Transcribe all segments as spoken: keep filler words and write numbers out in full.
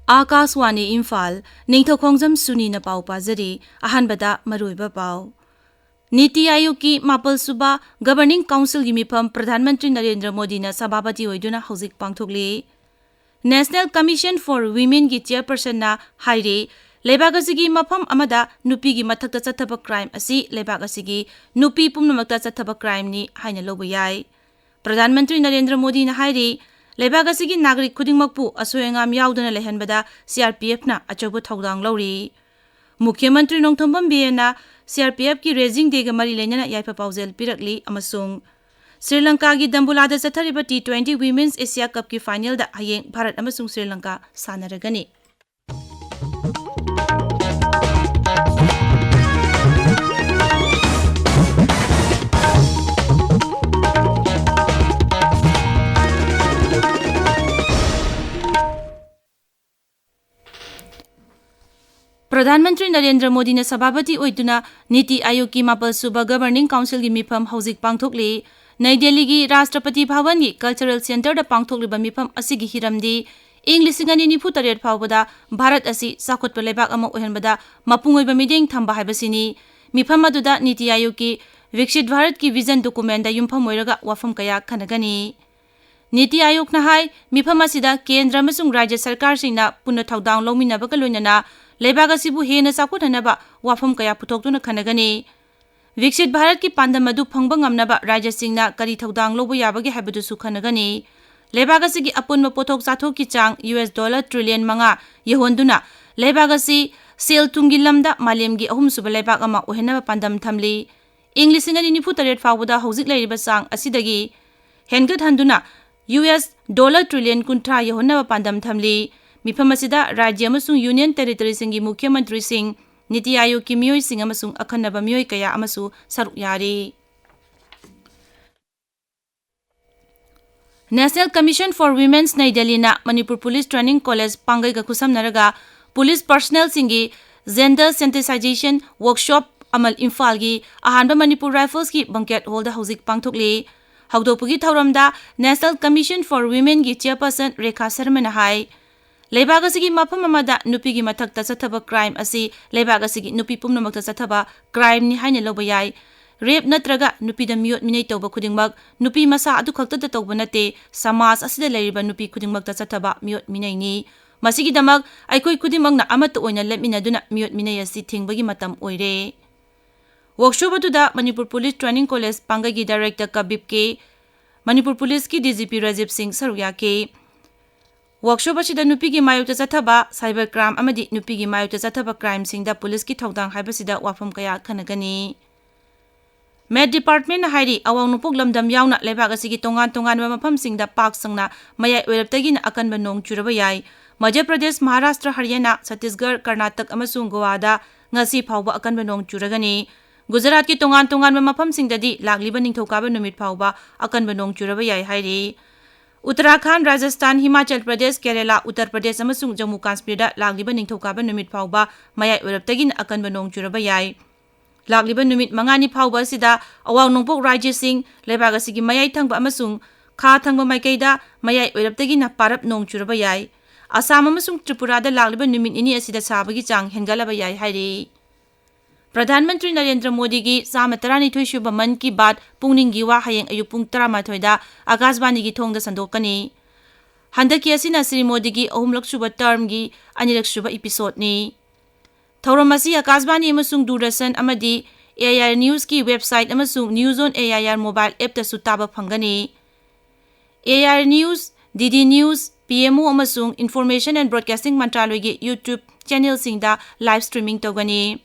ꯑꯥꯀꯥꯁꯋꯥꯅꯤ ꯏꯝꯐꯥꯜ, ꯅꯤꯡꯊꯧꯈꯣꯡꯖꯝ ꯁꯨꯅꯤꯅ ꯄꯥꯎ ꯄꯥꯖꯔꯤ꯫ ꯑꯍꯥꯟꯕꯗ ꯃꯔꯨꯑꯣꯏꯕ ꯄꯥꯎ꯫ ꯅꯤꯇꯤ ꯑꯥꯌꯣꯒꯀꯤ ꯃꯥꯄꯜ ꯁꯨꯕ Governing Councilꯒꯤ ꯃꯤꯐꯝ ꯄ꯭ꯔꯙꯥꯟ ꯃꯟꯇ꯭ꯔꯤ ꯅꯔꯦꯟꯗ꯭ꯔ ꯃꯣꯗꯤꯅ ꯁꯚꯥꯄꯇꯤ ꯑꯣꯏꯗꯨꯅ ꯍꯧꯖꯤꯛ ꯄꯥꯡꯊꯣꯛꯂꯤ꯫ National Commission for Womenꯒꯤ chairpersonꯅ ꯍꯥꯏꯔꯤ, ꯂꯩꯕꯥꯛ ꯑꯁꯤꯒꯤ ꯃꯐꯝ ꯑꯃꯗ ꯅꯨꯄꯤꯒꯤ ꯃꯊꯛꯇ ꯆꯠꯊꯕ crime ꯑꯁꯤ ꯂꯩꯕꯥꯛ ꯑꯁꯤꯒꯤ ꯅꯨꯄꯤ ꯄꯨꯝꯅꯃꯛꯇ ꯆꯠꯊꯕ crimeꯅꯤ ꯍꯥꯏꯅ ꯂꯧꯕ ꯌꯥꯏ꯫ ꯄ꯭ꯔꯙꯥꯟ ꯃꯟꯇ꯭ꯔꯤ ꯅꯔꯦꯟꯗ꯭ꯔ ꯃꯣꯗꯤꯅ ꯍꯥꯏꯔꯤ, ꯂꯩꯕꯥꯛ ꯑꯁꯤꯒꯤ ꯅꯥꯒꯔꯤꯛ ꯈꯨꯗꯤꯡꯃꯛꯄꯨ ꯑꯁꯣꯏ ꯑꯉꯥꯝ ꯌꯥꯎꯗꯅ ꯂꯩꯍꯟꯕꯗ CRPFꯅ ꯑꯆꯧꯕ ꯊꯧꯗꯥꯡ ꯂꯧꯔꯤ꯫ ꯃꯨꯈ꯭ꯌ ꯃꯟꯇ꯭ꯔꯤ ꯅꯣꯡꯊꯣꯝꯕꯝ ꯕꯤꯔꯦꯟꯅ CRPFꯀꯤ Raising Dayꯒ ꯃꯔꯤ ꯂꯩꯅꯅ ꯌꯥꯏꯐ ꯄꯥꯎꯖꯦꯜ ꯄꯤꯔꯛꯂꯤ ꯑꯃꯁꯨꯡ ꯁ꯭ꯔꯤ ꯂꯪꯀꯥꯒꯤ ꯗꯝꯕꯨꯂꯥꯗ ꯆꯠꯊꯔꯤꯕ T twenty Women's Asia Cupꯀꯤ finalꯗ ꯍꯌꯦꯡ ꯚꯥꯔꯠ ꯑꯃꯁꯨꯡ ꯁ꯭ꯔꯤ ꯂꯪꯀꯥ ꯁꯥꯟꯅꯔꯒꯅꯤ꯫ ꯄ꯭ꯔꯙꯥꯟ ꯃꯟꯇ꯭ꯔꯤ ꯅꯔꯦꯟꯗ꯭ꯔ ꯃꯣꯗꯤꯅ ꯁꯚꯥꯄꯇꯤ ꯑꯣꯏꯗꯨꯅ ꯅꯤꯇꯤ ꯑꯥꯌꯣꯒꯀꯤ ꯃꯥꯄꯜ ꯁꯨꯕ Governing Councilꯒꯤ ꯃꯤꯐꯝ ꯍꯧꯖꯤꯛ ꯄꯥꯡꯊꯣꯛꯂꯤ꯫ ꯅꯩ ꯗꯦꯜꯂꯤꯒꯤ ꯔꯥꯁꯇ꯭ꯔꯄꯇꯤ ꯚꯕꯟꯒꯤ Cultural Centreꯗ ꯄꯥꯡꯊꯣꯛꯂꯤꯕ ꯃꯤꯐꯝ ꯑꯁꯤꯒꯤ ꯍꯤꯔꯝꯗꯤ ꯏꯪ ꯂꯤꯁꯤꯡ ꯑꯅꯤ ꯅꯤꯐꯨ ꯇꯔꯦꯠ ꯐꯥꯎꯕꯗ ꯚꯥꯔꯠ ꯑꯁꯤ ꯆꯥꯎꯈꯠꯄ ꯂꯩꯕꯥꯛ ꯑꯃ ꯑꯣꯏꯍꯟꯕꯗ ꯃꯄꯨꯡ ꯑꯣꯏꯕ ꯃꯤꯠꯌꯦꯡ ꯊꯝꯕ ꯍꯥꯏꯕꯁꯤꯅꯤ꯫ ꯃꯤꯐꯝ ꯑꯗꯨꯗ ꯅꯤꯇꯤ ꯑꯥꯌꯣꯒꯀꯤ ꯕꯤꯛꯁꯤꯠ ꯚꯥꯔꯠꯀꯤ vision documentꯗ ꯌꯨꯝꯐꯝ ꯑꯣꯏꯔꯒ ꯋꯥꯐꯝ ꯀꯌꯥ ꯈꯟꯅꯒꯅꯤ꯫ ꯅꯤꯇꯤ ꯑꯥꯌꯣꯒꯅ ꯍꯥꯏ, ꯃꯤꯐꯝ ꯑꯁꯤꯗ ꯀꯦꯟꯗ꯭ꯔ ꯑꯃꯁꯨꯡ ꯔꯥꯖ꯭ꯌ ꯁꯔꯀꯥꯔꯁꯤꯡꯅ ꯄꯨꯟꯅ ꯊꯧꯗꯥꯡ ꯂꯧꯃꯤꯟꯅꯕꯒ ꯂꯣꯏꯅꯅ ꯂꯩꯕꯥꯛ ꯑꯁꯤꯕꯨ ꯍꯦꯟꯅ ꯆꯥꯎꯈꯠꯍꯟꯅꯕ ꯋꯥꯐꯝ ꯀꯌꯥ ꯄꯨꯊꯣꯛꯇꯨꯅ ꯈꯟꯅꯒꯅꯤ꯫ ꯕꯤꯛꯁꯤꯠ ꯚꯥꯔꯠꯀꯤ ꯄꯥꯟꯗꯝ ꯑꯗꯨ ꯐꯪꯕ ꯉꯝꯅꯕ ꯔꯥꯖ꯭ꯌꯁꯤꯡꯅ ꯀꯔꯤ ꯊꯧꯗꯥꯡ ꯂꯧꯕ ꯌꯥꯕꯒꯦ ꯍꯥꯏꯕꯗꯨꯁꯨ ꯈꯟꯅꯒꯅꯤ꯫ ꯂꯩꯕꯥꯛ ꯑꯁꯤꯒꯤ ꯑꯄꯨꯟꯕ ꯄꯣꯠꯊꯣꯛ ꯆꯥꯊꯣꯛꯀꯤ ꯆꯥꯡ ꯌꯨ ꯑꯦꯁ ꯗꯣꯂꯔ ꯇ꯭ꯔꯤꯂꯤꯌꯟ ꯃꯉꯥ ꯌꯧꯍꯟꯗꯨꯅ ꯂꯩꯕꯥꯛ ꯑꯁꯤ ꯁꯦꯜ ꯊꯨꯝꯒꯤ ꯂꯝꯗ ꯃꯥꯂꯦꯝꯒꯤ ꯑꯍꯨꯝꯁꯨꯕ ꯂꯩꯕꯥꯛ ꯑꯃ ꯑꯣꯏꯍꯟꯅꯕ ꯄꯥꯟꯗꯝ ꯊꯝꯂꯤ꯫ ꯏꯪ ꯂꯤꯁꯤꯡ ꯑꯅꯤ ꯅꯤꯐꯨ ꯇꯔꯦꯠ ꯐꯥꯎꯕꯗ ꯍꯧꯖꯤꯛ ꯂꯩꯔꯤꯕ ꯆꯥꯡ ꯑꯁꯤꯗꯒꯤ ꯍꯦꯟꯒꯠꯍꯟꯗꯨꯅ ꯌꯨ ꯑꯦꯁ ꯗꯣꯂꯔ ꯇ꯭ꯔꯤꯂꯤꯌꯟ ꯀꯨꯟꯊ꯭ꯔꯥ ꯌꯧꯍꯟꯅꯕ ꯄꯥꯟꯗꯝ ꯊꯝꯂꯤ꯫ ꯃꯤꯐꯝ ꯑꯁꯤꯗ ꯔꯥꯖ꯭ꯌ ꯑꯃꯁꯨꯡ ꯌꯨꯅꯤꯌꯟ ꯇꯦꯔꯤꯇꯣꯔꯤꯁꯤꯡꯒꯤ ꯃꯨꯈ꯭ꯌ ꯃꯟꯇ꯭ꯔꯤꯁꯤꯡ, ꯅꯤꯇꯤ ꯑꯥꯌꯣꯒꯀꯤ ꯃꯤꯑꯣꯏꯁꯤꯡ ꯑꯃꯁꯨꯡ ꯑꯈꯟꯅꯕ ꯃꯤꯑꯣꯏ ꯀꯌꯥ ꯑꯃꯁꯨ ꯁꯔꯨꯛ ꯌꯥꯔꯤ꯫ National Commission for Women's ꯅꯩ ꯗꯦꯜꯂꯤꯅ ꯃꯅꯤꯄꯨꯔ ꯄꯨꯂꯤꯁ ꯇ꯭ꯔꯦꯅꯤꯡ ꯀꯣꯂꯦꯖ ꯄꯥꯡꯒꯩꯒ ꯈꯨꯠꯁꯝꯅꯔꯒ ꯄꯨꯂꯤꯁ ꯄꯔꯁꯅꯦꯜꯁꯤꯡꯒꯤ gender sensitization workshop ꯑꯃ ꯏꯝꯐꯥꯜꯒꯤ ꯑꯍꯥꯟꯕ ꯃꯅꯤꯄꯨꯔ ꯔꯥꯏꯐꯜꯁꯀꯤ ꯕꯪꯀꯦꯠ ꯍꯣꯜꯗ ꯍꯧꯖꯤꯛ ꯄꯥꯡꯊꯣꯛꯂꯤ꯫ ꯍꯧꯗꯣꯛꯄꯒꯤ ꯊꯧꯔꯝꯗ National Commission for Womenꯒꯤ chairperson Rekha ꯁꯔꯃꯅ ꯍꯥꯏ, ꯂꯩꯕꯥꯛ ꯑꯁꯤꯒꯤ ꯃꯐꯝ ꯑꯃꯗ ꯅꯨꯄꯤꯒꯤ ꯃꯊꯛꯇ ꯆꯠꯊꯕ crime ꯑꯁꯤ ꯂꯩꯕꯥꯛ ꯑꯁꯤꯒꯤ ꯅꯨꯄꯤ ꯄꯨꯝꯅꯃꯛꯇ ꯆꯠꯊꯕ crimeꯅꯤ ꯍꯥꯏꯅ ꯂꯧꯕ ꯌꯥꯏ꯫ Rape ꯅꯠꯇ꯭ꯔꯒ ꯅꯨꯄꯤꯗ ꯃꯤꯑꯣꯠ ꯃꯤꯅꯩ ꯇꯧꯕ ꯈꯨꯗꯤꯡꯃꯛ ꯅꯨꯄꯤ ꯃꯁꯥ ꯑꯗꯨ ꯈꯛꯇꯗ ꯇꯧꯕ ꯅꯠꯇꯦ, ꯁꯃꯥꯖ ꯑꯁꯤꯗ ꯂꯩꯔꯤꯕ ꯅꯨꯄꯤ ꯈꯨꯗꯤꯡꯃꯛꯇ ꯆꯠꯊꯕ ꯃꯤꯑꯣꯠ ꯃꯤꯅꯩꯅꯤ꯫ ꯃꯁꯤꯒꯤꯗꯃꯛ ꯑꯩꯈꯣꯏ ꯈꯨꯗꯤꯡꯃꯛꯅ ꯑꯃꯠꯇ ꯑꯣꯏꯅ ꯂꯦꯞꯃꯤꯟꯅꯗꯨꯅ ꯃꯤꯑꯣꯠ ꯃꯤꯅꯩ ꯑꯁꯤ ꯊꯤꯡꯕꯒꯤ ꯃꯇꯝ ꯑꯣꯏꯔꯦ꯫ Workshop ꯑꯗꯨꯗ ꯃꯅꯤꯄꯨꯔ ꯄꯨꯂꯤꯁ ꯇ꯭ꯔꯦꯅꯤꯡ ꯀꯣꯂꯦꯖ ꯄꯥꯡꯒꯩꯒꯤ ꯗꯥꯏꯔꯦꯛꯇꯔ ꯀꯕꯤꯞ ꯀꯦ, ꯃꯅꯤꯄꯨꯔ ꯄꯨꯂꯤꯁꯀꯤ ꯗꯤ ꯖꯤ ꯄꯤ ꯔꯥꯖꯤꯕ ꯁꯤꯡ ꯁꯔꯨꯛ ꯌꯥꯈꯤ꯫ Workshop ꯑꯁꯤꯗ ꯅꯨꯄꯤꯒꯤ ꯃꯥꯌꯣꯛꯇ ꯆꯠꯊꯕ cyber crime ꯑꯃꯗꯤ ꯅꯨꯄꯤꯒꯤ ꯃꯥꯌꯣꯛꯇ ꯆꯠꯊꯕ crimeꯁꯤꯡꯗ ꯄꯨꯂꯤꯁꯀꯤ ꯊꯧꯗꯥꯡ ꯍꯥꯏꯕꯁꯤꯗ ꯋꯥꯐꯝ ꯀꯌꯥ ꯈꯟꯅꯒꯅꯤ꯫ Met Departmentꯅ ꯍꯥꯏꯔꯤ, ꯑꯋꯥꯡ ꯅꯣꯡꯄꯣꯛ ꯂꯝꯗꯝ ꯌꯥꯎꯅ ꯂꯩꯕꯥꯛ ꯑꯁꯤꯒꯤ ꯇꯣꯉꯥꯟ ꯇꯣꯉꯥꯟꯕ ꯃꯐꯝꯁꯤꯡꯗ ꯄꯥꯛ ꯁꯟꯅ ꯃꯌꯥꯏ ꯑꯣꯏꯔꯞꯇꯒꯤꯅ ꯑꯀꯟꯕ ꯅꯣꯡ ꯆꯨꯔꯕ ꯌꯥꯏ꯫ ꯃꯙ꯭ꯌ ꯄ꯭ꯔꯗꯦꯁ, ꯃꯍꯥꯔꯥꯁꯇ꯭ꯔ, ꯍꯔꯤꯌꯥꯅꯥ, ꯆꯇꯤꯁꯒꯔ, ꯀꯔꯅꯥꯇꯛ ꯑꯃꯁꯨꯡ ꯒꯣꯋꯥꯗ ꯉꯁꯤ ꯐꯥꯎꯕ ꯑꯀꯟꯕ ꯅꯣꯡ ꯆꯨꯔꯒꯅꯤ꯫ ꯒꯨꯖꯔꯥꯠꯀꯤ ꯇꯣꯉꯥꯟ ꯇꯣꯉꯥꯟꯕ ꯃꯐꯝꯁꯤꯡꯗꯗꯤ ꯂꯥꯛꯂꯤꯕ ꯅꯤꯡꯊꯧꯀꯥꯕ ꯅꯨꯃꯤꯠ ꯐꯥꯎꯕ ꯑꯀꯟꯕ ꯅꯣꯡ ꯆꯨꯔꯕ ꯌꯥꯏ ꯍꯥꯏꯔꯤ꯫ ꯎꯠꯇꯔꯥꯈꯥꯟꯗ, ꯔꯥꯖꯁꯊꯥꯟ, ꯍꯤꯃꯥꯆꯜ ꯄ꯭ꯔꯗꯦꯁ, ꯀꯦꯔꯦꯂꯥ, ꯎꯠꯇꯔ ꯄ꯭ꯔꯗꯦꯁ ꯑꯃꯁꯨꯡ ꯖꯝꯃꯨ ꯀꯥꯁꯃꯤꯔꯗ ꯂꯥꯛꯂꯤꯕ ꯅꯤꯡꯊꯧꯀꯥꯕ ꯅꯨꯃꯤꯠ ꯐꯥꯎꯕ ꯃꯌꯥꯏ ꯑꯣꯏꯔꯞꯇꯒꯤꯅ ꯑꯀꯟꯕ ꯅꯣꯡ ꯆꯨꯔꯕ ꯌꯥꯏ꯫ ꯂꯥꯛꯂꯤꯕ ꯅꯨꯃꯤꯠ ꯃꯉꯥꯅꯤ ꯐꯥꯎꯕ ꯑꯁꯤꯗ ꯑꯋꯥꯡ ꯅꯣꯡꯄꯣꯛ ꯔꯥꯖ꯭ꯌꯁꯤꯡ, ꯂꯩꯕꯥꯛ ꯑꯁꯤꯒꯤ ꯃꯌꯥꯏ ꯊꯪꯕ ꯑꯃꯁꯨꯡ ꯈꯥ ꯊꯪꯕ ꯃꯥꯏꯀꯩꯗ ꯃꯌꯥꯏ ꯑꯣꯏꯔꯞꯇꯒꯤꯅ ꯄꯥꯔꯞ ꯅꯣꯡ ꯆꯨꯔꯕ ꯌꯥꯏ꯫ ꯑꯁꯥꯝ ꯑꯃꯁꯨꯡ ꯇ꯭ꯔꯤꯄꯨꯔꯥꯗ ꯂꯥꯛꯂꯤꯕ ꯅꯨꯃꯤꯠ ꯅꯤꯅꯤ ꯑꯁꯤꯗ ꯁꯥꯕꯒꯤ ꯆꯥꯡ ꯍꯦꯟꯒꯠꯂꯕ ꯌꯥꯏ ꯍꯥꯏꯔꯤ꯫ ꯄ꯭ꯔꯙꯥꯟ ꯃꯟꯇ꯭ꯔꯤ ꯅꯔꯦꯟꯗ꯭ꯔ ꯃꯣꯗꯤꯒꯤ ꯆꯥꯝꯃ ꯇꯔꯥꯅꯤꯊꯣꯏ ꯁꯨꯕ ꯃꯟ ꯀꯤ ꯕꯥꯠ ꯄꯨꯛꯅꯤꯡꯒꯤ ꯋꯥ ꯍꯌꯦꯡ ꯑꯌꯨꯛ ꯄꯨꯡ ꯇꯔꯥꯃꯥꯊꯣꯏꯗ ꯑꯀꯥꯁꯕꯥꯅꯤꯒꯤ ꯊꯣꯡꯗ ꯁꯟꯗꯣꯛꯀꯅꯤ꯫ ꯍꯟꯗꯛꯀꯤ ꯑꯁꯤꯅ ꯁ꯭ꯔꯤ ꯃꯣꯗꯤꯒꯤ ꯑꯍꯨꯝꯂꯛ ꯁꯨꯕ termꯒꯤ ꯑꯅꯤꯔꯛ ꯁꯨꯕ episodeꯅꯤ꯫ ꯊꯧꯔꯝ ꯑꯁꯤ ꯑꯀꯥꯁꯕꯥꯅꯤ ꯑꯃꯁꯨꯡ ꯗꯨꯔꯗꯔꯁꯟ ꯑꯃꯗꯤ A I R Newsꯀꯤ website ꯑꯃꯁꯨꯡ News on A I R mobile appꯇꯁꯨ ꯇꯥꯕ ꯐꯪꯒꯅꯤ꯫ A I R News, D D News, P M O ꯑꯃꯁꯨꯡ Information and Broadcasting ꯃꯟꯇ꯭ꯔꯥꯂꯣꯏꯒꯤ YouTube channelꯁꯤꯡꯗ live streaming ꯇꯧꯒꯅꯤ꯫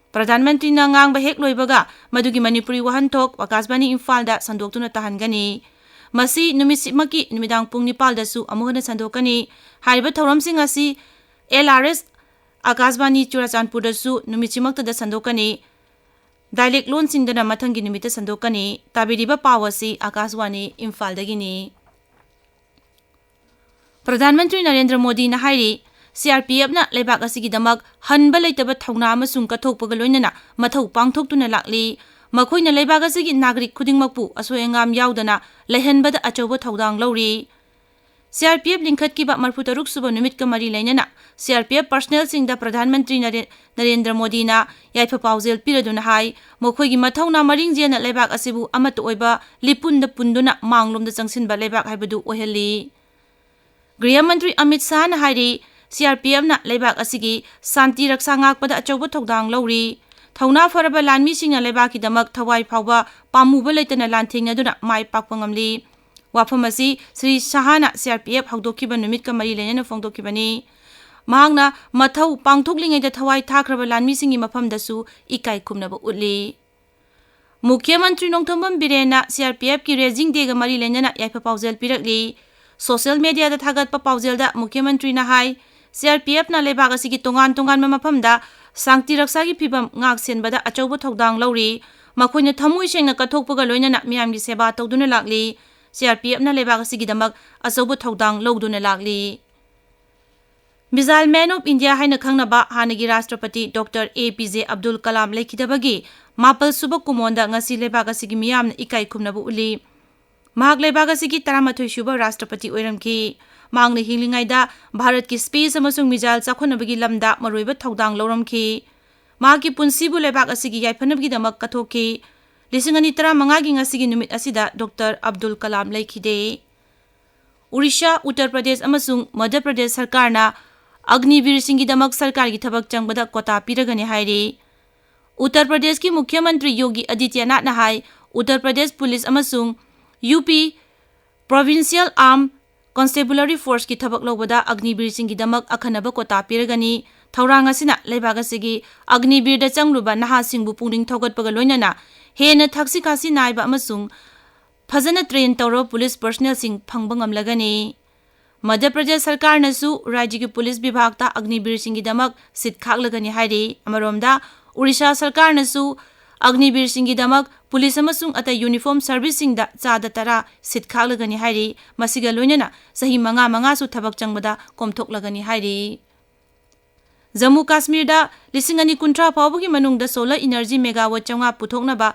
ꯄ꯭ꯔꯙꯥꯟ ꯃꯟꯇ꯭ꯔꯤꯅ ꯉꯥꯡꯕ ꯍꯦꯛ ꯂꯣꯏꯕꯒ ꯃꯗꯨꯒꯤ ꯃꯅꯤꯄꯨꯔꯤ ꯋꯥꯍꯟꯊꯣꯛ ꯑꯀꯥꯁꯕꯥꯅꯤ ꯏꯝꯐꯥꯜꯗ ꯁꯟꯗꯣꯛꯇꯨꯅ ꯇꯥꯍꯟꯒꯅꯤ꯫ ꯃꯁꯤ ꯅꯨꯃꯤꯠꯁꯤꯃꯛꯀꯤ ꯅꯨꯃꯤꯗꯥꯡ ꯄꯨꯡ ꯅꯤꯄꯥꯜꯗꯁꯨ ꯑꯃꯨꯛ ꯍꯟꯅ ꯁꯟꯗꯣꯛꯀꯅꯤ꯫ ꯍꯥꯏꯔꯤꯕ ꯊꯧꯔꯝꯁꯤꯡ ꯑꯁꯤ L R S ꯑꯀꯥꯁꯕꯥꯅꯤ ꯆꯨꯔꯥꯆꯥꯟꯄꯨꯔꯗꯁꯨ ꯅꯨꯃꯤꯠꯁꯤꯃꯛꯇꯗ ꯁꯟꯗꯣꯛꯀꯅꯤ꯫ Dialect ꯂꯣꯟꯁꯤꯡꯗꯅ ꯃꯊꯪꯒꯤ ꯅꯨꯃꯤꯠꯇ ꯁꯟꯗꯣꯛꯀꯅꯤ꯫ ꯇꯥꯕꯤꯔꯤꯕ ꯄꯥꯎ ꯑꯁꯤ ꯑꯀꯥꯁꯕꯥꯅꯤ ꯏꯝꯐꯥꯜꯗꯒꯤꯅꯤ꯫ ꯄ꯭ꯔꯙꯥꯟ ꯃꯟꯇ꯭ꯔꯤ ꯅꯔꯦꯟꯗ꯭ꯔ ꯃꯣꯗꯤꯅ ꯍꯥꯏꯔꯤ, C R P Fꯅ ꯂꯩꯕꯥꯛ ꯑꯁꯤꯒꯤꯗꯃꯛ ꯍꯟꯕ ꯂꯩꯇꯕ ꯊꯧꯅꯥ ꯑꯃꯁꯨꯡ ꯀꯠꯊꯣꯛꯄꯒ ꯂꯣꯏꯅꯅ ꯃꯊꯧ ꯄꯥꯡꯊꯣꯛꯇꯨꯅ ꯂꯥꯛꯂꯤ꯫ ꯃꯈꯣꯏꯅ ꯂꯩꯕꯥꯛ ꯑꯁꯤꯒꯤ ꯅꯥꯒꯔꯤꯛ ꯈꯨꯗꯤꯡꯃꯛꯄꯨ ꯑꯁꯣꯏ ꯑꯉꯥꯝ ꯌꯥꯎꯗꯅ ꯂꯩꯍꯟꯕꯗ ꯑꯆꯧꯕ ꯊꯧꯗꯥꯡ ꯂꯧꯔꯤ꯫ ꯁꯤ ꯑꯥꯔ ꯄꯤ ꯑꯦꯐ ꯂꯤꯡꯈꯠꯈꯤꯕ ꯃꯔꯤꯐꯨ ꯇꯔꯨꯛ ꯁꯨꯕ ꯅꯨꯃꯤꯠꯀ ꯃꯔꯤ ꯂꯩꯅꯅ C R P F ꯄꯔꯁꯅꯦꯜꯁꯤꯡꯗ Pradhan Mantri ꯅꯔꯦ-, Narendra ꯃꯣꯗꯤꯅ ꯌꯥꯏꯐ ꯄꯥꯎꯖꯦꯜ ꯄꯤꯔꯗꯨꯅ ꯍꯥꯏ, ꯃꯈꯣꯏꯒꯤ ꯃꯊꯧꯅꯥ ꯃꯔꯤꯡ ꯖꯦꯟꯅ ꯂꯩꯕꯥꯛ ꯑꯁꯤꯕꯨ ꯑꯃꯠꯇ ꯑꯣꯏꯕ ꯂꯤꯄꯨꯟꯗ ꯄꯨꯟꯗꯨꯅ ꯃꯥꯡꯂꯣꯝꯗ ꯆꯪꯁꯤꯟꯕ ꯂꯩꯕꯥꯛ ꯍꯥꯏꯕꯗꯨ ꯑꯣꯏꯍꯜꯂꯤ꯫ ꯒ꯭ꯔꯤꯍ ꯃꯟꯇ꯭ꯔꯤ ꯑꯃꯤꯠ ꯁꯥꯍꯅ ꯍꯥꯏꯔꯤ, ꯁꯤ ꯑꯥꯔ ꯄꯤ ꯑꯦꯐꯅ ꯂꯩꯕꯥꯛ ꯑꯁꯤꯒꯤ ꯁꯥꯟꯇꯤ ꯔꯛꯁꯥ ꯉꯥꯛꯄꯗ ꯑꯆꯧꯕ ꯊꯧꯗꯥꯡ ꯂꯧꯔꯤ꯫ ꯊꯧꯅꯥ ꯐꯔꯕ ꯂꯥꯟꯃꯤꯁꯤꯡꯅ ꯂꯩꯕꯥꯛꯀꯤꯗꯃꯛ ꯊꯋꯥꯏ ꯐꯥꯎꯕ ꯄꯥꯝꯃꯨꯕ ꯂꯩꯇꯅ ꯂꯥꯟꯊꯦꯡꯅꯗꯨꯅ ꯃꯥꯏ ꯄꯥꯛꯄ ꯉꯝꯂꯤ꯫ ꯋꯥꯐꯝ ꯑꯁꯤ Shri ꯁꯥꯍꯅ C R P F ꯍꯧꯗꯣꯛꯈꯤꯕ ꯅꯨꯃꯤꯠꯀ ꯃꯔꯤ ꯂꯩꯅꯅ ꯐꯣꯡꯗꯣꯛꯈꯤꯕꯅꯤ꯫ ꯃꯍꯥꯛꯅ ꯃꯊꯧ ꯄꯥꯡꯊꯣꯛꯂꯤꯉꯩꯗ ꯊꯋꯥꯏ ꯊꯥꯈ꯭ꯔꯕ ꯂꯥꯟꯃꯤꯁꯤꯡꯒꯤ ꯃꯐꯝꯗꯁꯨ ꯏꯀꯥꯏ ꯈꯨꯝꯅꯕ ꯎꯠꯂꯤ꯫ ꯃꯨꯈ꯭ꯌ ꯃꯟꯇ꯭ꯔꯤ Nongthombam ꯕꯤꯔꯦꯟꯅ C R P ꯑꯦꯐꯀꯤ rising ꯗꯦꯒ ꯃꯔꯤ ꯂꯩꯅꯅ ꯌꯥꯏꯐ ꯄꯥꯎꯖꯦꯜ ꯄꯤꯔꯛꯂꯤ꯫ ꯁꯣꯁꯤꯌꯦꯜ ꯃꯦꯗꯤꯌꯥꯗ ꯊꯥꯒꯠꯄ ꯄꯥꯎꯖꯦꯜꯗ ꯃꯨꯈ꯭ꯌ ꯃꯟꯇ꯭ꯔꯤꯅ ꯍꯥꯏ, ꯁꯤ ꯑꯥꯔ ꯄꯤ ꯑꯦꯐꯅ ꯂꯩꯕꯥꯛ ꯑꯁꯤꯒꯤ ꯇꯣꯉꯥꯟ ꯇꯣꯉꯥꯟꯕ ꯃꯐꯝꯗ ꯁꯥꯟꯇꯤ ꯔꯛꯁꯥꯒꯤ ꯐꯤꯚꯝ ꯉꯥꯛ ꯁꯦꯟꯕꯗ ꯑꯆꯧꯕ ꯊꯧꯗꯥꯡ ꯂꯧꯔꯤ꯫ ꯃꯈꯣꯏꯅ ꯊꯃꯣꯏ ꯁꯦꯡꯅ ꯀꯠꯊꯣꯛꯄꯒ ꯂꯣꯏꯅꯅ ꯃꯤꯌꯥꯝꯒꯤ ꯁꯦꯕꯥ ꯇꯧꯗꯨꯅ ꯂꯥꯛꯂꯤ꯫ ꯁꯤ ꯑꯥꯔ ꯄꯤ ꯑꯦꯐꯅ ꯂꯩꯕꯥꯛ ꯑꯁꯤꯒꯤꯗꯃꯛ ꯑꯆꯧꯕ ꯊꯧꯗꯥꯡ ꯂꯧꯗꯨꯅ ꯂꯥꯛꯂꯤ꯫ Missile Man of India ꯍꯥꯏꯅ ꯈꯪꯅꯕ ꯍꯥꯟꯅꯒꯤ ꯔꯥꯁꯇ꯭ꯔꯄꯇꯤ ꯗꯣꯛꯇꯔ ꯑꯦ ꯄꯤ ꯖꯦ ꯑꯕꯗꯨꯜ ꯀꯂꯥꯝ ꯂꯩꯈꯤꯗꯕꯒꯤ ꯃꯥꯄꯜ ꯁꯨꯕ ꯀꯨꯝꯑꯣꯟꯗ ꯉꯁꯤ ꯂꯩꯕꯥꯛ ꯑꯁꯤꯒꯤ ꯃꯤꯌꯥꯝꯅ ꯏꯀꯥꯏ ꯈꯨꯝꯅꯕ ꯎꯠꯂꯤ꯫ ꯃꯍꯥꯛ ꯂꯩꯕꯥꯛ ꯑꯁꯤꯒꯤ ꯇꯔꯥꯃꯥꯊꯣꯏ ꯁꯨꯕ ꯔꯥꯁꯇ꯭ꯔꯄꯇꯤ ꯑꯣꯏꯔꯝꯈꯤ꯫ ꯃꯍꯥꯛꯅ ꯍꯤꯡꯂꯤꯉꯩꯗ ꯚꯥꯔꯠꯀꯤ ꯁ꯭ꯄꯦꯁ ꯑꯃꯁꯨꯡ ꯃꯤꯖꯥꯏꯜ ꯆꯥꯎꯈꯠꯅꯕꯒꯤ ꯂꯝꯗ ꯃꯔꯨꯑꯣꯏꯕ ꯊꯧꯗꯥꯡ ꯂꯧꯔꯝꯈꯤ꯫ ꯃꯍꯥꯛꯀꯤ ꯄꯨꯟꯁꯤꯕꯨ ꯂꯩꯕꯥꯛ ꯑꯁꯤꯒꯤ ꯌꯥꯏꯐꯅꯕꯒꯤꯗꯃꯛ ꯀꯠꯊꯣꯛꯈꯤ꯫ ꯂꯤꯁꯤꯡ ꯑꯅꯤ ꯇꯔꯥꯃꯉꯥꯒꯤ ꯉꯁꯤꯒꯤ ꯅꯨꯃꯤꯠ ꯑꯁꯤꯗ ꯗꯣꯛꯇꯔ ꯑꯕꯗꯨꯜ ꯀꯂꯥꯝ ꯂꯩꯈꯤꯗꯦ꯫ ꯑꯣꯔꯤꯁꯥ, ꯎꯠꯇꯔ ꯄ꯭ꯔꯗꯦꯁ ꯑꯃꯁꯨꯡ ꯃꯙ꯭ꯌ ꯄ꯭ꯔꯗꯦꯁ ꯁꯔꯀꯥꯔꯅ ꯑꯒꯅꯤꯕꯤꯔꯁꯤꯡꯒꯤꯗꯃꯛ ꯁꯔꯀꯥꯔꯒꯤ ꯊꯕꯛ ꯆꯪꯕꯗ ꯀꯣꯇꯥ ꯄꯤꯔꯒꯅꯤ ꯍꯥꯏꯔꯤ꯫ ꯎꯠꯇꯔ ꯄ꯭ꯔꯗꯦꯁꯀꯤ ꯃꯨꯈ꯭ꯌ ꯃꯟꯇ꯭ꯔꯤ ꯌꯣꯒꯤ ꯑꯗꯤꯇ꯭ꯌꯅꯥꯊꯅ ꯍꯥꯏ, ꯎꯠꯇꯔ ꯄ꯭ꯔꯗꯦꯁ ꯄꯨꯂꯤꯁ ꯑꯃꯁꯨꯡ ꯌꯨ ꯄꯤ Provincial Armed Constabulary Forceꯀꯤ ꯊꯕꯛ ꯂꯧꯕꯗ ꯑꯒꯅꯤꯕꯤꯔꯁꯤꯡꯒꯤꯗꯃꯛ ꯑꯈꯟꯅꯕ ꯀꯣꯇꯥ ꯄꯤꯔꯒꯅꯤ꯫ ꯊꯧꯔꯥꯡ ꯑꯁꯤꯅ ꯂꯩꯕꯥꯛ ꯑꯁꯤꯒꯤ ꯑꯒꯅꯤꯕꯤꯔꯗ ꯆꯪꯂꯨꯕ ꯅꯍꯥꯁꯤꯡꯕꯨ ꯄꯨꯛꯅꯤꯡ ꯊꯧꯒꯠꯄꯒ ꯂꯣꯏꯅꯅ ꯍꯦꯟꯅ ꯊꯛꯁꯤ ꯈꯥꯁꯤ ꯅꯥꯏꯕ ꯑꯃꯁꯨꯡ ꯐꯖꯅ train ꯇꯧꯔꯕ ꯄꯨꯂꯤꯁ personnelꯁꯤꯡ ꯐꯪꯕ ꯉꯝꯂꯒꯅꯤ꯫ ꯃꯙ꯭ꯌ ꯄ꯭ꯔꯗꯦꯁ ꯁꯔꯀꯥꯔꯅꯁꯨ ꯔꯥꯖ꯭ꯌꯒꯤ ꯄꯨꯂꯤꯁ ꯕꯤꯚꯥꯒꯇ ꯑꯒꯅꯤꯕꯤꯔꯁꯤꯡꯒꯤꯗꯃꯛ seat ꯈꯥꯛꯂꯒꯅꯤ ꯍꯥꯏꯔꯤ꯫ ꯑꯃꯔꯣꯝꯗ, ꯑꯣꯔꯤꯁꯥ ꯁꯔꯀꯥꯔꯅꯁꯨ ꯑꯒꯅꯤꯕꯤꯔꯁꯤꯡꯒꯤꯗꯃꯛ ꯄꯨꯂꯤꯁ ꯑꯃꯁꯨꯡ ꯑꯇꯩ uniform serviceꯁꯤꯡꯗ ꯆꯥꯗ ꯇꯔꯥ seat ꯈꯥꯛꯂꯒꯅꯤ ꯍꯥꯏꯔꯤ꯫ ꯃꯁꯤꯒ ꯂꯣꯏꯅꯅ ꯆꯍꯤ ꯃꯉꯥ ꯃꯉꯥꯁꯨ ꯊꯕꯛ ꯆꯪꯕꯗ ꯀꯣꯝꯊꯣꯛꯂꯒꯅꯤ ꯍꯥꯏꯔꯤ꯫ ꯖꯝꯃꯨ ꯀꯥꯁꯃꯤꯔꯗ ꯂꯤꯁꯤꯡ ꯑꯅꯤ ꯀꯨꯟꯊ꯭ꯔꯥ ꯐꯥꯎꯕꯒꯤ ꯃꯅꯨꯡꯗ solar energy megawatt ꯆꯥꯝꯃꯉꯥ ꯄꯨꯊꯣꯛꯅꯕ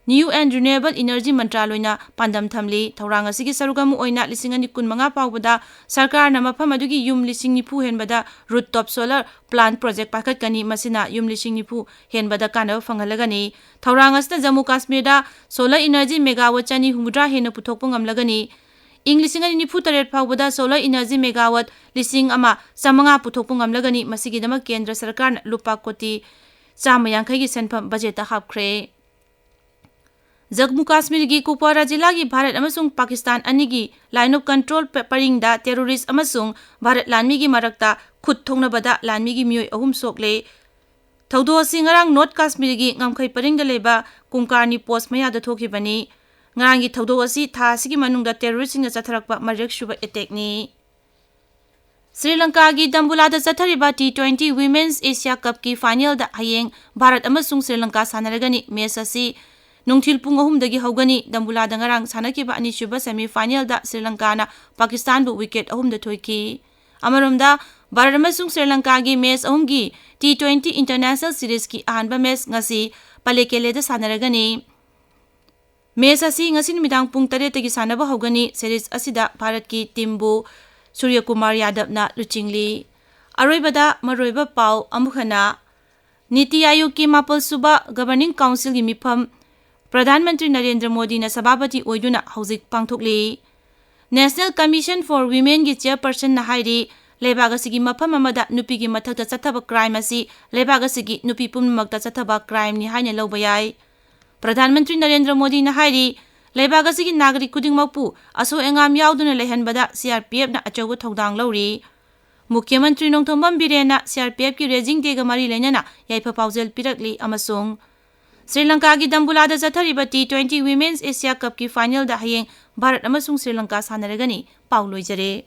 New and Renewable Energy ꯃꯟꯇ꯭ꯔꯥꯂꯣꯏꯅ ꯄꯥꯟꯗꯝ ꯊꯝꯂꯤ꯫ ꯊꯧꯔꯥꯡ ꯑꯁꯤꯒꯤ ꯁꯔꯨꯛ ꯑꯃ ꯑꯣꯏꯅ ꯂꯤꯁꯤꯡ ꯑꯅꯤ ꯀꯨꯟꯃꯉꯥ ꯐꯥꯎꯕꯗ ꯁꯔꯀꯥꯔꯅ ꯃꯐꯝ ꯑꯗꯨꯒꯤ ꯌꯨꯝ ꯂꯤꯁꯤꯡ ꯅꯤꯐꯨ ꯍꯦꯟꯕꯗ rooftop solar plant project ꯄꯥꯏꯈꯠꯀꯅꯤ꯫ ꯃꯁꯤꯅ ꯌꯨꯝ ꯂꯤꯁꯤꯡ ꯅꯤꯐꯨ ꯍꯦꯟꯕꯗ ꯀꯥꯟꯅꯕ ꯐꯪꯍꯜꯂꯒꯅꯤ꯫ ꯊꯧꯔꯥꯡ ꯑꯁꯤꯅ ꯖꯝꯃꯨ ꯀꯥꯁꯃꯤꯔꯗ solar energy megawatt ꯆꯅꯤ ꯍꯨꯝꯐꯨꯇꯔꯥ ꯍꯦꯟꯅ ꯄꯨꯊꯣꯛꯄ ꯉꯝꯂꯒꯅꯤ꯫ ꯏꯪ ꯂꯤꯁꯤꯡ ꯑꯅꯤ ꯅꯤꯐꯨ ꯇꯔꯦꯠ ꯐꯥꯎꯕꯗ solar energy megawatt ꯂꯤꯁꯤꯡ ꯑꯃ ꯆꯥꯃꯉꯥ ꯄꯨꯊꯣꯛꯄ ꯉꯝꯂꯒꯅꯤ꯫ ꯃꯁꯤꯒꯤꯗꯃꯛ ꯀꯦꯟꯗ꯭ꯔ ꯁꯔꯀꯥꯔꯅ ꯂꯨꯄꯥ ꯀꯣꯇꯤ ꯆꯥꯝꯃ ꯌꯥꯡꯈꯩꯒꯤ ꯁꯦꯟꯐꯝ ꯕꯖꯦꯠꯇ ꯍꯥꯞꯈ꯭ꯔꯦ꯫ ꯖꯝꯃꯨ ꯀꯥꯁꯃꯤꯔꯒꯤ ꯀꯨꯄꯋꯥꯔꯥ ꯖꯤꯂꯥꯒꯤ ꯚꯥꯔꯠ ꯑꯃꯁꯨꯡ ꯄꯥꯀꯤꯁꯇꯥꯟ ꯑꯅꯤꯒꯤ line of control ꯄ-, ꯄꯔꯤꯡꯗ terrorist ꯑꯃꯁꯨꯡ ꯚꯥꯔꯠ ꯂꯥꯟꯃꯤꯒꯤ ꯃꯔꯛꯇ ꯈꯨꯠ ꯊꯣꯛꯅꯕꯗ ꯂꯥꯟꯃꯤꯒꯤ ꯃꯤꯑꯣꯏ ꯑꯍꯨꯝ ꯁꯣꯛꯂꯦ꯫ ꯊꯧꯗꯣꯛ ꯑꯁꯤ ꯉꯔꯥꯡ ꯅꯣꯔꯠ ꯀꯥꯁꯃꯤꯔꯒꯤ ꯉꯝꯈꯩ ꯄꯔꯤꯡꯗ ꯂꯩꯕ ꯀꯨꯡꯀꯥꯔꯅꯤ post ꯃꯌꯥꯗ ꯊꯣꯛꯈꯤꯕꯅꯤ꯫ ꯉꯔꯥꯡꯒꯤ ꯊꯧꯗꯣꯛ ꯑꯁꯤ ꯊꯥ ꯑꯁꯤꯒꯤ ꯃꯅꯨꯡꯗ terroristꯁꯤꯡꯅ ꯆꯠꯊꯔꯛꯄ ꯃꯔꯤꯔꯛꯁꯨꯕ attackꯅꯤ꯫ ꯁ꯭ꯔꯤ ꯂꯪꯀꯥꯒꯤ ꯗꯝꯕꯨꯂꯥꯗ ꯆꯠꯊꯔꯤꯕ T twenty Women's Asia Cupꯀꯤ finalꯗ ꯍꯌꯦꯡ ꯚꯥꯔꯠ ꯑꯃꯁꯨꯡ ꯁ꯭ꯔꯤ ꯂꯪꯀꯥ ꯁꯥꯟꯅꯔꯒꯅꯤ꯫ Match ꯑꯁꯤ ꯅꯨꯡꯊꯤꯜ ꯄꯨꯡ ꯑꯍꯨꯝꯗꯒꯤ ꯍꯧꯒꯅꯤ꯫ ꯗꯝꯕꯨꯂꯥꯗ ꯉꯔꯥꯡ ꯁꯥꯟꯅꯈꯤꯕ ꯑꯅꯤꯁꯨꯕ semifinalꯗ ꯁ꯭ꯔꯤ ꯂꯪꯀꯥꯅ ꯄꯥꯀꯤꯁꯇꯥꯟꯕꯨ wicket ꯑꯍꯨꯝꯗ ꯊꯣꯏꯈꯤ꯫ ꯑꯃꯔꯣꯝꯗ, ꯚꯥꯔꯠ ꯑꯃꯁꯨꯡ ꯁ꯭ꯔꯤ ꯂꯪꯀꯥꯒꯤ match ꯑꯍꯨꯝꯒꯤ T twenty International Seriesꯀꯤ ꯑꯍꯥꯟꯕ match ꯉꯁꯤ ꯄꯂꯦꯀꯦꯂꯦꯗ ꯁꯥꯟꯅꯔꯒꯅꯤ꯫ Match ꯑꯁꯤ ꯉꯁꯤ ꯅꯨꯃꯤꯗꯥꯡ ꯄꯨꯡ ꯇꯔꯦꯠꯇꯒꯤ ꯁꯥꯟꯅꯕ ꯍꯧꯒꯅꯤ꯫ Series ꯑꯁꯤꯗ ꯚꯥꯔꯠꯀꯤ teamꯕꯨ ꯁꯨꯔ꯭ꯌꯀꯨꯃꯥꯔ ꯌꯥꯗꯕꯅ ꯂꯨꯆꯤꯡꯂꯤ꯫ ꯑꯔꯣꯏꯕꯗ ꯃꯔꯨꯑꯣꯏꯕ ꯄꯥꯎ ꯑꯃꯨꯛ ꯍꯟꯅ꯫ ꯅꯤꯇꯤ ꯑꯥꯌꯣꯒꯀꯤ ꯃꯥꯄꯜ ꯁꯨꯕ Governing Councilꯒꯤ ꯃꯤꯐꯝ ꯄ꯭ꯔꯙꯥꯟ ꯃꯟꯇ꯭ꯔꯤ ꯅꯔꯦꯟꯗ꯭ꯔ ꯃꯣꯗꯤꯅ ꯁꯚꯥꯄꯇꯤ ꯑꯣꯏꯗꯨꯅ ꯍꯧꯖꯤꯛ ꯄꯥꯡꯊꯣꯛꯂꯤ꯫ National Commission for Womenꯒꯤ chairpersonꯅ ꯍꯥꯏꯔꯤ, ꯂꯩꯕꯥꯛ ꯑꯁꯤꯒꯤ ꯃꯐꯝ ꯑꯃꯗ ꯅꯨꯄꯤꯒꯤ ꯃꯊꯛꯇ ꯆꯠꯊꯕ crime ꯑꯁꯤ ꯂꯩꯕꯥꯛ ꯑꯁꯤꯒꯤ ꯅꯨꯄꯤ ꯄꯨꯝꯅꯃꯛꯇ ꯆꯠꯊꯕ crimeꯅꯤ ꯍꯥꯏꯅ ꯂꯧꯕ ꯌꯥꯏ꯫ ꯄ꯭ꯔꯙꯥꯟ ꯃꯟꯇ꯭ꯔꯤ ꯅꯔꯦꯟꯗ꯭ꯔ ꯃꯣꯗꯤꯅ ꯍꯥꯏꯔꯤ, ꯂꯩꯕꯥꯛ ꯑꯁꯤꯒꯤ ꯅꯥꯒꯔꯤꯛ ꯈꯨꯗꯤꯡꯃꯛꯄꯨ ꯑꯁꯣꯏ ꯑꯉꯥꯝ ꯌꯥꯎꯗꯅ ꯂꯩꯍꯟꯕꯗ CRPFꯅ ꯑꯆꯧꯕ ꯊꯧꯗꯥꯡ ꯂꯧꯔꯤ꯫ ꯃꯨꯈ꯭ꯌ ꯃꯟꯇ꯭ꯔꯤ ꯅꯣꯡꯊꯣꯝꯕꯝ ꯕꯤꯔꯦꯟꯅ CRPFꯀꯤ Raising Dayꯒ ꯃꯔꯤ ꯂꯩꯅꯅ ꯌꯥꯏꯐ ꯄꯥꯎꯖꯦꯜ ꯄꯤꯔꯛꯂꯤ ꯑꯃꯁꯨꯡ ꯁ꯭ꯔꯤ ꯂꯪꯀꯥꯒꯤ ꯗꯝꯕꯨꯂꯥꯗ ꯆꯠꯊꯔꯤꯕ T twenty Women's Asia Cupꯀꯤ finalꯗ ꯍꯌꯦꯡ ꯚꯥꯔꯠ ꯑꯃꯁꯨꯡ ꯁ꯭ꯔꯤ ꯂꯪꯀꯥ ꯁꯥꯟꯅꯔꯒꯅꯤ꯫ ꯄꯥꯎ ꯂꯣꯏꯖꯔꯦ꯫